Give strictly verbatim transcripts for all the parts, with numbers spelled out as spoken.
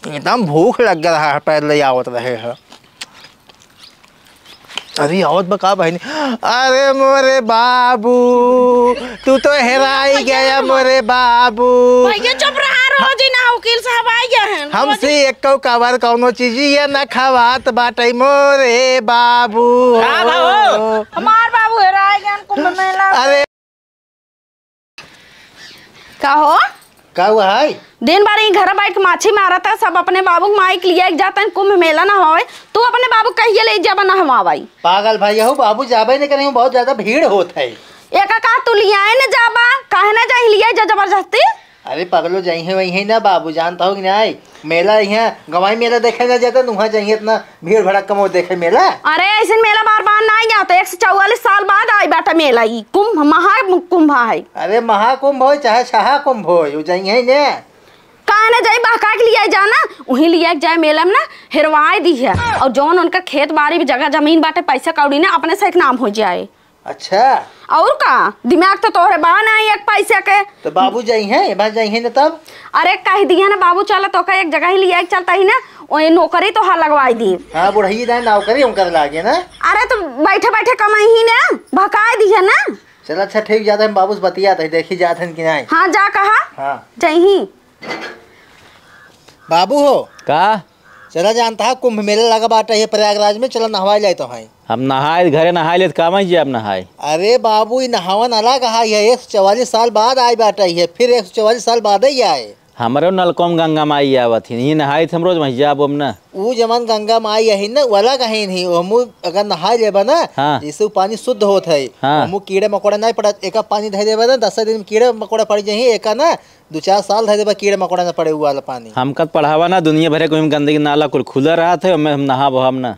एकदम भूख लग रहा है, पैदल ही आवत रहे हैं। अरे आवत बा का बहिनी? अरे मोरे बाबू, तू तो हेराई गया मोरे बाबू। भैया चुप रहा, रोज ही ना वकील साहब आई गए हैं, रोज हमसे ही। एक्को कवर कौनो चीज ये न खवात बाटे मोरे बाबू। का भाव? हमार बाबू हेराई गए कुंभ मेला। अरे का हो? का हुआ है? दिन भर ई घर बैठ माछी मारत है, सब अपने बाबू के माई के लिए जात हैं कुंभ मेला नहावे। तू अपने बाबू कहिए ले जाबा नहवावाई? पागल भाई हो, बाबू जाबे नहीं करें, बहुत ज्यादा भीड़ होत है। एका का तू लियाए न जाबा, काहे न जाई लियाए जा जबरदस्ती? अरे पगलो, जाई है वही है ना बाबू, जानता हो कि नहीं? मेला यहाँ गवाई मेला देखे ना जाता, वहाँ जाइए इतना भीड़ भड़क्का में देखे मेला। अरे ऐसे मेला बार बार ना जाते, एक सौ चौवालीस साल बाद आई बाटा मेला, ई कुंभ, महाकुंभ है। अरे महाकुंभ हो चाहे शहा कुंभ हो, वो जाइए ने। काहे ना जाई, बहका के लिए जाना, वहीं लिए जाए मेला में ना, हेरवाए दी है। और जौन उनका खेत बाड़ी, जगह जमीन बाटे, पैसा कौड़ी ना अपने से एक नाम हो जाए। अच्छा। और का, दिमाग तो तोहरे बा ना एक पैसे के। तो बाबू जाई हैं, ए बार जाई हैं ना तब। अरे कह दिया ना बाबू, चला तोका एक जगह ही लिया के चलता ही ना, ओए नौकरी तोहार लगवाई दी। हाँ, बुढ़ई दाए नौकरी उनकर लागे ना। अरे तो बैठे बैठे कमाई ही ना, भकाए दी है ना। चल अच्छा ठीक, जाते हम बाबू से बतियाते हैं, देखी जाते हैं कि नहीं। हाँ जा कहा। हाँ। जय ही। बाबू हो। का? चला जानता है कुंभ मेला लगा बाटा ये प्रयागराज में, चला नहवाई लाए तो हैं। हम नहाए, घरे नहाए ले तो काम ही जे आप नहाए। अरे बाबू, ई नहावन अलग है, ये एक सौ चवालीस साल बाद आई बाटा ये, फिर एक सौ चवालीस साल बाद ही आए। हमरो नलकों में गंगा माई आवत ही, यहीं नहाई थे हम रोज, वहीं जाब हम ना। ऊ जमन गंगा माई यही ना, वो अलग है नहीं, हमू अगर नहाए लेबा ना, हाँ। इससे ऊ पानी शुद्ध होत है। हाँ। हमू कीड़े मकोड़ा नहीं पड़त, एका पानी धइ देबा ना, दस दिन में कीड़े मकोड़ा पड़ जाही, एका ना, दो चार साल धइ देबा, कीड़े मकोड़ा ना पड़े, ऊ वाला पानी। हमका तो पढ़ावा ना, दुनिया भरे कोई में गंदगी नाला कुल खुला रहत है, ओमे हम नहाब हम ना।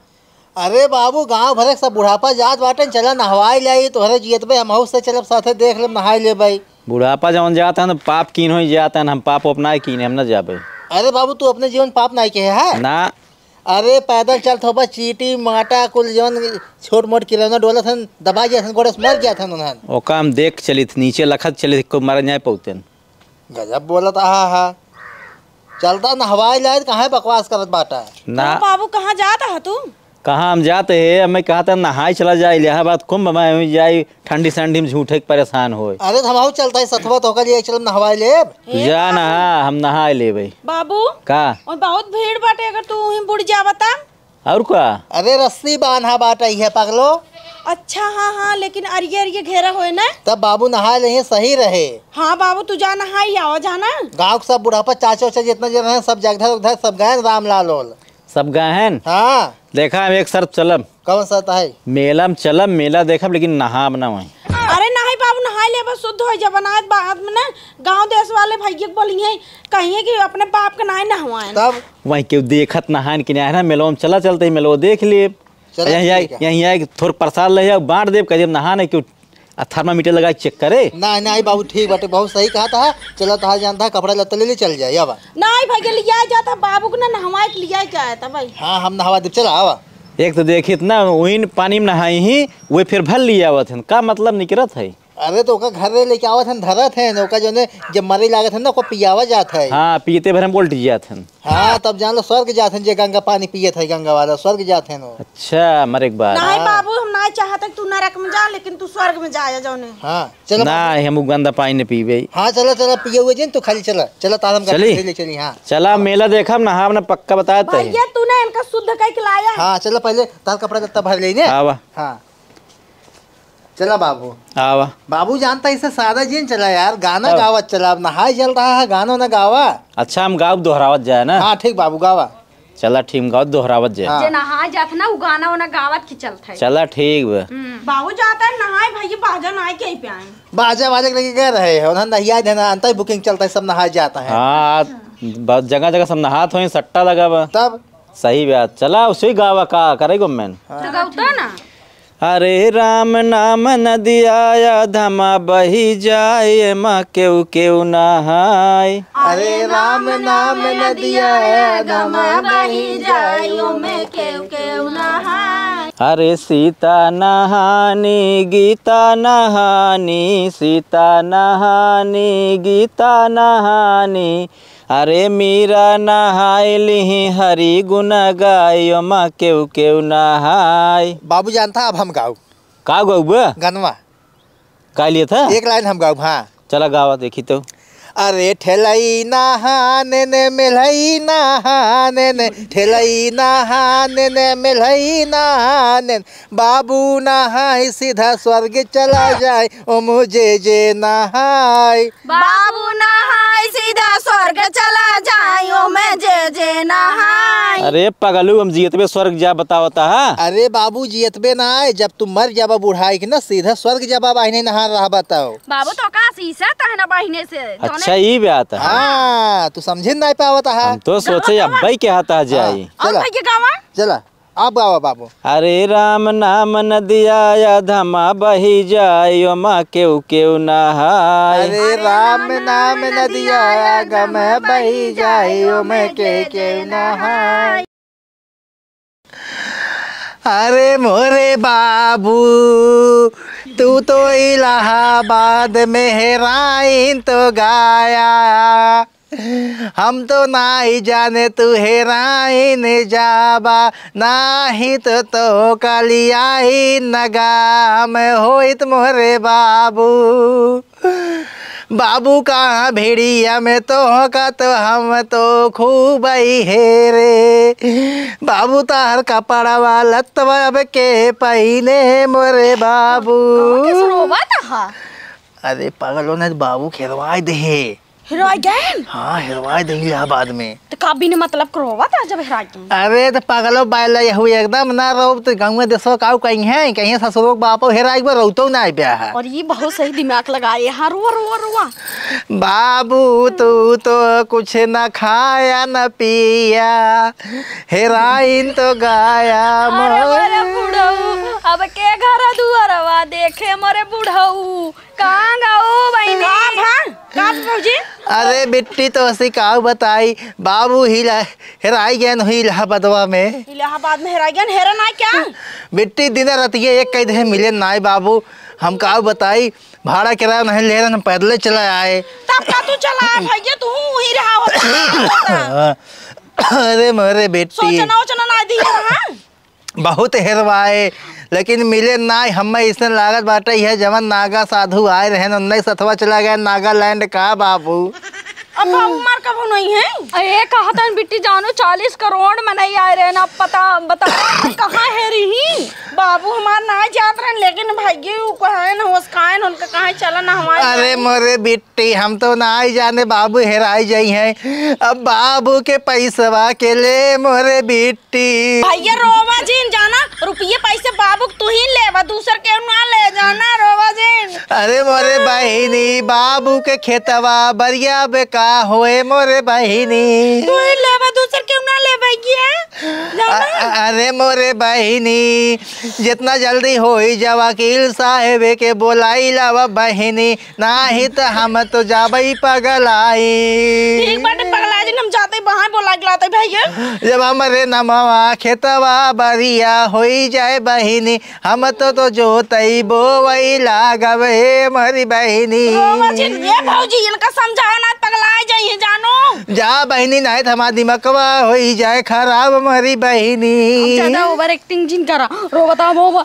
अरे बाबू, गाँव भरे के सब बुढ़ापा जात बाटे, चला नहवाई लाई, तोहरे जियत बे, हमहू से चलब साथे, देख लेब, नहाई लेबै। बुढ़ापा जौन जात है ना, पाप कीन होई जात है, हम पाप ओप नाई कीने, हम ना जाबे। अरे बाबू, तू अपने जीवन पाप नाई किहे है? ना। अरे पैदल चलत होबा, चींटी, माटा, कुल जौन छोट मोट किरौना डोलत हन, दबा जात हन, गोड़े से मर जात हन उन्हन। ओका हम देख चलित, नीचे लखत चलित, को मर जाए पौतेन। गजब बोलत आहा हा। चलता नहवाई लाए, काहे बकवास करत बाटा? ना। तो बाबू, कहाँ जात ह तू? कहाँ हम जात है? हमें कहा था नहाई चला जाए इलाहाबाद कुंभ में, हम जाई ठंडी संडी में झूठे के परेशान होए। अरे तो हमहू चलता है सथवा, तो ओकर लिए चल नहवाई लेब। तू हे जा बाबू। नहा, हम नहाए लेबे। बाबू। का? और बहुत भीड़ बाटे, अगर तू वहीं बुड़ जावा तब? और का? अरे रस्सी बांधा बाटा इहे पगलो। अच्छा, हाँ, हाँ, लेकिन अरिये अरिये घेरा होए ना। तब बाबू नहाए लेहे सही रहे। हाँ बाबू, तू जा नहाई आवा, जा ना। गाँव के सब बुढ़ापा, चाचा उचा जितना जन रहे, सब जगधर उगधर सब गए रामलाल ओल। सब गए हैं? हाँ। देखा, हम एक शर्त चलब। कौन शर्त है? मेला में चलब, मेला देखब, लेकिन नहाब ना वहीं। अरे नहीं बाबू, नहाई लेबा, शुद्ध हो जा, बनाए बाद में ना गाँव देश वाले भैया के बोलिए, कहिए कि अपने बाप के नाई नहवाएन। तब? वहीं केहू देखत नहाएन कि नहीं ना, मेलवा में चला चलते ही मेलवा देख लेब। चला यहीं ठीक आए, है। यहीं आए, थोर प्रसाद ले आओ, बांट देब, कह देब नहाने क्यों, आ thermometer लगा के check करे। नहीं, नहीं बाबू, ठीक बाटे, बहुत सही कहा था। चला तहार जानता है, कपड़ा लत्ता ले ले चल जाए, अब। नहीं भैया, लिया जाता बाबू को ना नहवाए के लिया जाए था भाई। हाँ, हम नहवा देब, चला आवा। एक तो देखित ना, वहीं पानी में नहाई ही, वे फिर भर लिया आवत हन, का मतलब निकरत है? अरे तो ओका घर रे लेके आवत हन, धरत हन, ओका जौने जब मरे लागत हन ना, ओका पियावा जात है। हाँ, पीते भर हम उल्ट जात हन। हाँ, तब जान लो स्वर्ग जात हन, जे गंगा पानी पियत है, गंगा वाला स्वर्ग जात हन वो। अच्छा, मरे के बाद। नहीं हाँ। बाबू, हम ना चाहत कि तू नरक में जा, लेकिन तू स्वर्ग में जाया जौने। हाँ, चलो ना, बाबू। हम उ गंदा पानी न पीबे। हाँ, चलो, चलो, पिए हुए जिन, तू खाली चला, चला, तार हम चली? ले, ले चली, हाँ। चला, मेला देखब ना, हम ना पक्का बताए तो है। भैया, तू ना इनका शुद्ध कह के लाया। हाँ, चलो, पहले तार कपड़ा लत्ता भर ले ने। आवा। हाँ। चला बाबू। आवा। बाबू जानता इसे सादा जिन चला यार, गाना तब। गावत चला, अब नहाए चल रहा है, गाना ना गावा। अच्छा, हम गाव दोहरावत जाए ना? हाँ, ठीक बाबू, गावा। चला, ठीक, हम गाव दोहरावत जाए। हाँ। जे नहाए जात ना, उ गाना वाना गावत की चलत है। चला, ठीक बा। हम्म, बाबू जाता है नहाए, भैया बाजा नहाए के ही पे आए। बाजा वाले के लेके गए रहे हैं, उन्होंने नहिया देना, अंतर booking चलता है, सब नहाए जाता है। हाँ, बहुत जगह जगह सब नहात होई, सट्टा लगा बा। तब? सही बात, चला, उसे ही गावा का, करे गो मैन। हाँ। तो गाओ तो ना। हरे राम नाम नदिया अधमा बही जाए, एमा केहू केहू नहाए। हरे राम नाम नदिया अधमा बही जाए, ओमे केहू केहू नहाए। हरे सीता नहानी, गीता नहानी, सीता नहानी, गीता नहानी, अरे मीरा नहाई लिही हरि गुण गाई, ओमा केहू केहू नहाई। बाबू जानता, अब हम गाऊ। का गउबे? गनवा। गा लिया था? एक लाइन हम गाऊ, हाँ। चला गावा देखी तो। अरे ठेलई नहाने ने, मेलई नहाने ने, ठेलई नहाने ने, मेलई नहाने ने, बाबू नहाई सीधा स्वर्ग चला जाए, ओमे जे जे नहाई। बाबू नहाई सीधा स्वर्ग चला जाई, ओमे जे जे नहाई। अरे पगलू, हम जियतबे स्वर्ग जा बतावता है? अरे बाबू, जियतबे ना आए, जब तू मर जाबा बुढ़ाई के ना, सीधा स्वर्ग जाबा, बहिने नहा रहबा तब। बाबू तो का शीशा तहना बहिने से, अच्छा, ई बात है। हाँ, तू समझे ना पावता है। हम तो सोचे अब्बे के हाथ आ जाई। हाँ, और चला। भैया गावा? चला। आप गावा बाबू। हरे राम नाम नदिया अधमा बही जाई, ओमा केहू केहू नहाई। हरे राम नाम नदिया अधमा बही जाई, ओमे केहू केहू नहाई। अरे मोरे बाबू, तू तो इलाहाबाद में हेराइन तो गाया। हम तो नाई जाने तू हेराइन जाबा, नाही तो तोहका लियाई नगा। हम होइत मोरे बाबू, बाबू कहाँ भिड़िया में तोहका तो हम तो खूब ही हेरे। बाबू तोहर कपड़वा लत्तवा अब के पहिने मोरे बाबू। कहाँ के सुनोबा तहा? अरे पागल होने बाबू खेलवाए दे। हेराई गएन? हाँ, हेरवाए देही इलाहाबाद में। त का बिना मतलब के रोवत है जब हेराई गएन? अरे त पागलो बायला यहू एकदम ना रो, त गाँव में देसो काऊ कहीं है, कहीं ससुरो के बापो हेराई बा, रोतो ना आइ ब्याह। और ये बहुत सही दिमाग लगाए, हाँ, रोवा, रोवा, रोवा। बाबू तू तो कुछ न खाया न पिया, हेराइन तो गाया अरे मोर। मोरे बुढ़ऊ, अब के घर दुआरवा देखे मोरे बुढ़ऊ। कहाँ गऊ बहिनी? का भा? का भौजी? अरे बिट्टी, तोहसे काऊ बताई, बाबू हिला, हेराई गएन हुई इलाहाबादवा में। इलाहाबाद में हेराई गएन, हेरन आए क्या? बिट्टी, दिन रतिये एक कई दे मिले नाई बाबू, हम काऊ बताई, भाड़ा किराया नहीं ले रहे, हम पैदले चला आए। तब का तू चला आए भैया, तू वहीं रहा होता। अरे मोरे बिट्टी। सोचना वोचना ना दिया, हाँ? बहुत हेरवाए, लेकिन मिले नाई। हम्मे अइसन लागत बाटे, यह जवन नागा साधु आए रहेन, उन्ने सथवा चला गए नागालैंड का बाबू। अब बाबू मार कबो नहीं है। अरे कहतन बिट्टी जानू, चालीस करोड़ मनई आए रहेन, अब पता बताओ कहाँ हेरी ही? बाबू हमार ना जात रहेन, लेकिन भाई उ कहेन, होस कायन, उनका कहाँ चलन हमारे अरे मोरे बिट्टी, हम तो नाई जाने बाबू हेराई जइहैं। अब बाबू के पैसवा के ले मोरे बिट्टी। भैया रोवा जिन जाना, रुपये पैसे बाबू के तू ही लेवा, दूसर के ना ले जाना, रोवा जिन। अरे मोरे बहिनी, बाबू के खेतवा बरिया बे का होए मोरे बहिनी। तू ही लेवा, दूसर के ना लेवा ये। जाना। अ-, अ-, अरे मोरे बहिनी, जितना जल्दी होई जा वकील साहेब के बोलाई लावा बहिनी, नाही त हम तो जाबई पगलाई। ठीक बाटे पगला जिन, हम जाते बहाए बोला के लाते भैया। जब हमरे नमवा खेतवा बरिया होई जाए बहिनी, हम तो, तो जोतई बोवई लागब हे मोरी बहिनी। रोवा जिन, ये भौजी इनका समझाओ ना, पगला जाइए जानो। जा बहिनी, नाही त हमार दिमकवा होई जाए खराब मोरी बहिनी। अब ज्यादा ओवर एक्टिंग जिन करा, रो बताओ वो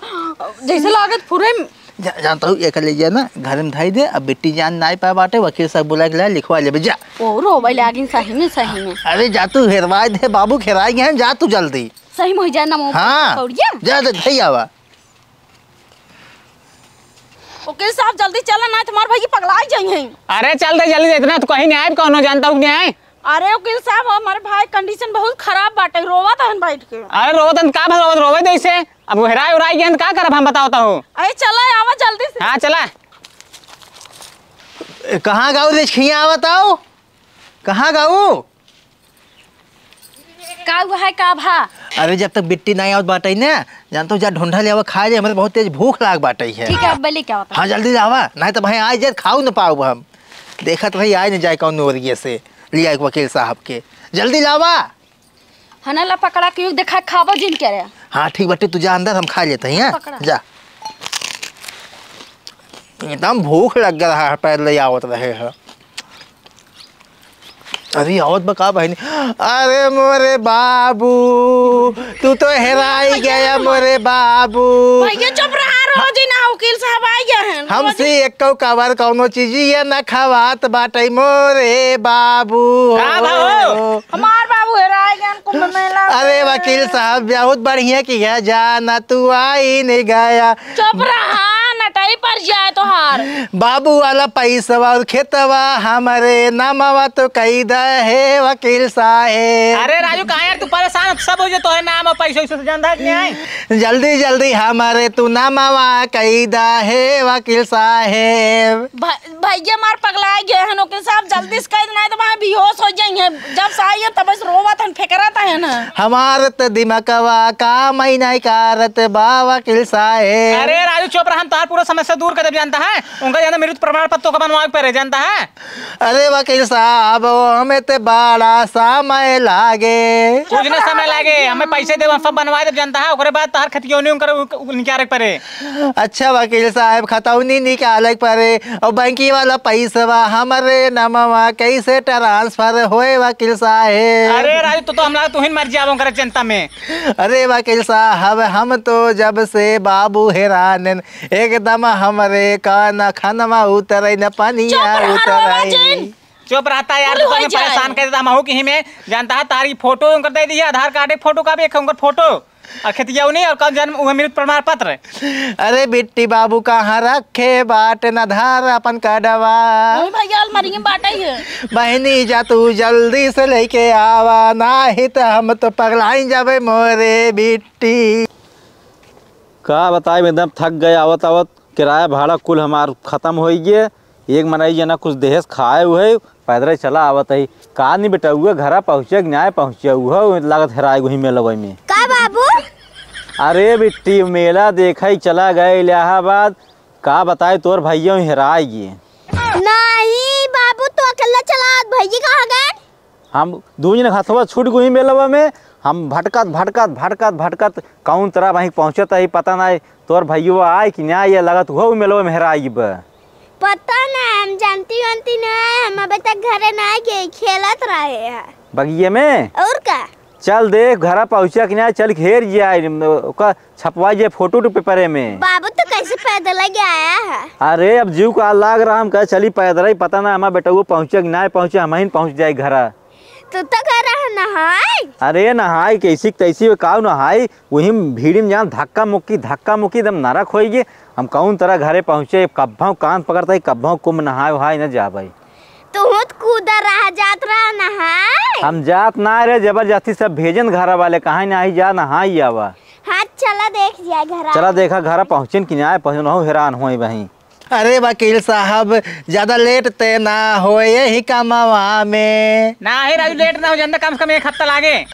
जैसे लागत पूरे जा, जानता हूँ, एकर ले जा ना, घर में धई दे। अब बिट्टी जान नाई पाए बाटे, वकील साहब बुला के ला, लिखवा लेबे, जा। ओ, रोवे लागिन सही में, सही में। अरे जा तू, हेरवाए दे, बाबू हेराए गए हैं, जा तू जल्दी। सही में हो जाए ना, वो हाँ, पकौड़िया। जा, जा, धई आवा। वकील साहब, जल्दी चला, ना तुम्हार भाई पगला ही जाइए। अरे चल दे जल्दी, इतना तो कहीं नहीं आए, कौनो जानता हूँ कि नहीं आए। अरे वकील साहब, हमारे भाई कंडीशन बहुत खराब बाटे, रोवत हन बैठ के। अरे रोवत हन का भला रोवत, रोवे दे इसे। अब वो हेराए उराए गए हन, का करब हम, बताओ तो। अरे चला आवा जल्दी से। हाँ चला। ए, कहाँ गाऊ रे, खिया आवत आओ। कहाँ गाऊ? का हुआ है, का भा? अरे जब तक बिट्टी नहीं आवत बाटे ना, जानत हो, जा ढोंढा ले आवा, खा ले, हमरे बहुत तेज भूख लाग बाटे है। ठीक है, अब ले के आवत। हाँ जल्दी लावा, नहीं तो भाई आए जाए खाऊ न पाऊ हम। देखत रही आए न जाए कौन ओरिये से। लिया एक वकील साहब के, जल्दी लावा। हना ला पकड़ा के यूं देखा, खाबो जिन के रे। हाँ ठीक बाटे, तू जा अंदर, हम खा लेते हैं, हाँ? पकड़ा। जा। एकदम भूख लग रहा है, पैर ले आवत रहे हैं। अरे, आवत बा का बहिनी? अरे मोरे बाबू, तू तो हेराई गया मोरे बाबू। भैया चुप रहा, रोज ही ना वकील साहब आ गए हैं। हमसे एको कवर कौनो चीज ये न खवात बाटे मोरे बाबू। का भा हो? हमार बाबू हेराई गए कुंभ मेला अरे में। वकील साहब, बहुत बढ़िया किया, जाना तू आई नहीं गया। चुप रहा, नटई पर जाए तोहार। बाबू वाला पैसवा और खेतवा हमरे नामवा तो कई द हे वकील साहेब। अरे राजू, काहे यार तू परेशान? सब हो जे तोहरे नाम और पैसे वैसे से जानता है कि नहीं? जल्दी जल्दी हमरे तू नामवा कई द हे वकील साहेब। भ-, भैया मार पगला गए हैं वकील साहब, जल्दी से कह देना है तो वहाँ बेहोश हो जाएंगे। जब से आई है तब से रोवत हन, फेकरत हन। हमार त दिमागवा काम ही नहीं करत बा वकील साहेब। अरे राजू चुप रहा, हम तोहार पूरा समस्या दूर कर देब जानता है। उनका जानता मृत्यु प्रमाण पत्र का बनवावे के पड़े जानता है। अरे वकील साहब, वो हमें ते बड़ा समय लागे। कुछ ना समय लागे, हमें पैसे देब, हम सब बनवा देब जानता है। ओकरे बाद तोहार खतियौनी उनकर उ-, उ-, निकारे के पड़े। अच्छा वकील साहब, खतौनी निकाले के पड़े और बैंकी वाला पैसवा हमरे नमवा कैसे ट्रांसफर होए वकील साहेब? अरे राजू, तू तो हम लाग तू ही मर जाबो करे चिंता में। अरे वकील साहब, हम तो जब से बाबू हेरानन, एकदम हमरे कान खनवा उतरे न पनिया चुप रहा, उतरे। रोवा जिन। चुप रहता यार, बोलो तू तो हमें परेशान कर देता। हम आहू की ही में जानता है, तारी फोटो उनकर दे दी है, आधार कार्ड एक फोटो का भी एक उनकर फोटो। और खेतिया नहीं, और कल जन्म हुआ मृत प्रमाण पत्र। अरे बिट्टी बाबू कहाँ रखे बाट न धार अपन कड़वा। वही भैया अलमारी में बाटे ही है। बहनी जा तू जल्दी से लेके आवा, नाही त हम तो पगलाई जाबे मोरे बिट्टी। का बताई, एकदम थक गए आवत आवत। किराया भाड़ा कुल हमार खतम होइ गए। एक मनई जना कुछ देहेस खाए उहे, पैदल चला आवत ही। का नहीं बेटा, उहे घरा पहुँचे कि नाय पहुँचे, उहे लागत हेराय गो ही मेलवे में। का बाबू? अरे बिट्टी, मेला देखे चला गए इलाहाबाद। का बताए, तोर भैया हेराय गए। नहीं बाबू, तू अकेला चला, भैया कहाँ गए? हम दुइ जने हथवा छूट गई मेलवा में। हम भटकत, भटकत, भटकत, भटकत कौन तरह वहीं पहुँचत ही, पता नाय। तोर भैया आए कि ना आए, लगत हुआ मेलवा में हेराई बा। पता ना, हम जानती वानती ना है, हम अबे तक घरे ना गए, खेलत रहे हैं। बगिये में? और का? चल देख, घरा पहुँचा कि ना, चल घेर जाए, ओका छपवा जे फोटो उटो पेपरे में। बाबू तो कैसे पैदल लगे आया है? अरे, अब जीव का लाग रहा, हम कहे चली पैदल ही, पता ना हमार बेटउआ पहुँचे कि ना पहुँचे, हम ही पहुँच जाए घरा। तू तो कह रहा नहाए। अरे नहाए, कैसी तैसी काऊ नहाए, वही भीड़ में जान धक्का मुक्की, धक्का मुक्की एकदम नरक होई गे। हम कौन तरह घरे पहुँचे, कब्भों कान पकड़ता ही, कब्भों कुंभ नहाए वहाए न जाबे। तू तो कूदा रहा, जात रहा नहाए। हम जात ना रहे, जबरदस्ती सब भेजन घर वाले, कहाँ नहीं जा नहाई आवा। हाँ, चला देख जाए घर। चला देखा घर पहुँचन कि ना पहुँचन, हो हैरान होए वहीं। अरे वकील साहब, ज्यादा लेट ते ना होए यही कमवा में। ना है राजू, लेट ना हो, जनता कम से कम एक हफ्ता लागे।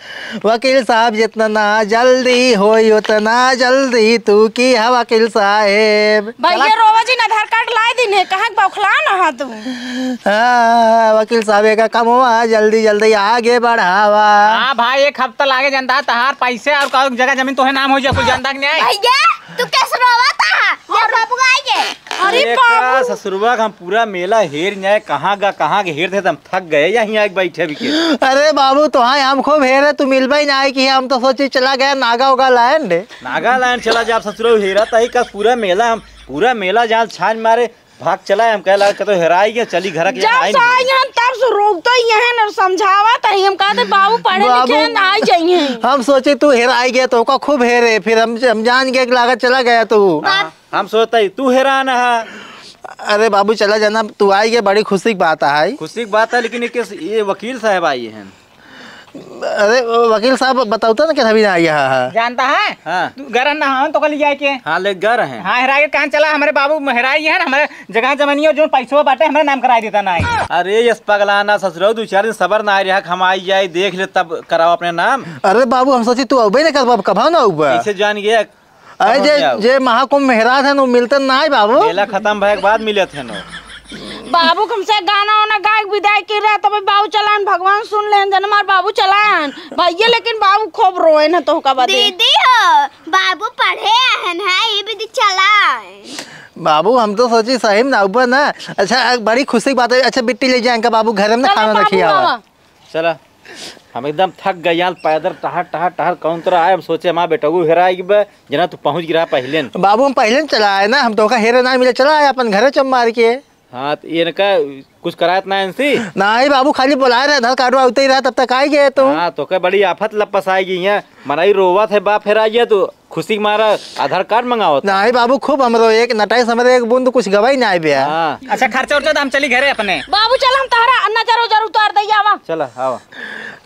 वकील साहब, जितना ना जल्दी होई, उतना जल्दी तू की है वकील साहेब। भैया, चला। रोवा जी ने आधार कार्ड लाए दिन है, कहाँ के बौखला ना हा तू? हाँ, वकील साहब, एक कमवा जल्दी जल्दी आगे बढ़ावा। हाँ भाई, एक हफ्ता लागे, जनता तहार पैसे और का जगह जमीन तोहे नाम हो जाए, कुछ जनता के नहीं आई। भैया, तू कैसे रोवा था? और बाबू आएंगे। अरे एक बाबू। ससुरवा का हम पूरा मेला हेर जाए, कहाँ गा, कहाँ के हेर थे, हम थक गए, यहीं आके बैठे भी के। अरे बाबू, तो हाँ, हम खूब हेरे, तू मिलबे ही ना आए कि हम तो सोची चला गया नागा उगा लैंड। नागालैंड चला जा, आप ससुरवा हेरा तही का पूरा मेला, हम पूरा मेला जाल छान मारे, भाग चला, हम कहे लगा, "कतो हेराई गया, चली घर के जब आई से नहीं।" आई हैं, तब से रोकते ही हैं और समझावत ही। हम कहते, "बाबू पढ़े बाबू, लिखे हैं, आई जाइए।" हम सोचे तू हेराई गया, तो ओका खूब हेरे, फिर हम, हम जान गए कि लागत चला गया तू। बाप हम सोचते ही तू हेरान है। अरे बाबू, चला जाना, तू आई गया, बड़ी खुशी की बात है। खुशी की बात है, लेकिन ये किस, ये वकील साहब आई हैं। अरे, वो वकील साहब, बताओ तो ना कि अभी ना आया है। जानता है? हाँ। तू घर ना हो तो कल जाए के। हाँ, ले घर हैं। हाँ, हेराई के कहाँ चला? हमारे बाबू हेराई है ना, हमारे जगह जमीनिया जो पैसवा बाटे, हमारे नाम कराई देता ना है। अरे, यस पगलाना ससुरो, दो चार दिन सबर ना आए रहा, हम आई जाए, देख ले, तब कराओ अपने नाम। अरे बाबू, हम सोची तू अबे ना कर, बाबू, कब ना उबा? कैसे जान गया? अरे कहाँ जे, जाओ? जे महाकुंभ मेहराज है, वो मिलते ना है बाबू। मेला खत्म भए के बाद मिले थे नो। बाबू कम से गाना वाना गाय के विदाई की रहे, तबे बाबू चलान, भगवान सुन लेन, जन हमार बाबू चलान। भैया लेकिन बाबू खूब रोए न तो का बदे। दीदी हो, बाबू पढ़े आहन है, ये विधि चलान। बाबू हम तो सोची सही में ना ऊपर ना। अच्छा, बड़ी खुशी की बात है। अच्छा बिट्टी ले जाए इनका बाबू घर में ना चलो खाना बाबू रखिए आवा। आवा। चला, हम एकदम थक गए यार, पैदल टहर, टहर, टहर, कौन तरह आए। हम सोचे, हमार बेटऊ हेराइ गए, जना तू पहुँच गिरा पहिले न। बाबू, हम पहिले न चला आए ना, हम तोहका हेरे ना मिले, चला आए, अपन घरे चम मार के। हाँ, तो इनका कुछ करात ना इनसे? नाहीं बाबू, खाली बोलाए रहे, आधार कार्ड उतई रहा, तब तक आइ गए तू। हाँ, तोके बड़ी आफत लपस आइ गई है, मनई रोवत है, बाप हेराइ गया, तू खुशी के मारा आधार कार्ड मंगावत। नाहीं बाबू, खूब हमरो एक नटाई से हमरे एक बूंद कुछ गवाई ना आए बे। हाँ। अच्छा, खर्चा उर्चा तो हम चली घरे अपने। बाबू, चल, हम तहरा नजर उजर उतार दई, आवा। चला, आवा।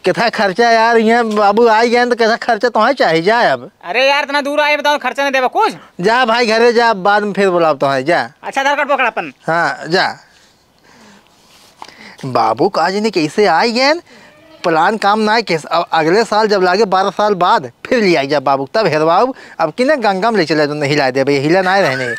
कितना खर्चा यार, ये बाबू आइ गए तो कितना खर्चा तोहैं चाही, जा अब। अरे यार, इतना दूर आए, बताओ, खर्चा नहीं देबा कुछ? जा भाई घरे जा, बाद में फिर बुलाओ तोहैं, जा। अच्छा, आधार कार्ड पकड़ अपन। हाँ, जा। बाबू का आज इन्हें कैसे आइ गए, प्लान काम ना आए, कैसे, अब अगले साल जब लागे बारह साल बाद फिर ले आई जा बाबू, तब हेरवाऊ, अब कि ना गंगा में ले चले, तो नहीं हिला दे भाई, हिला ना रहने।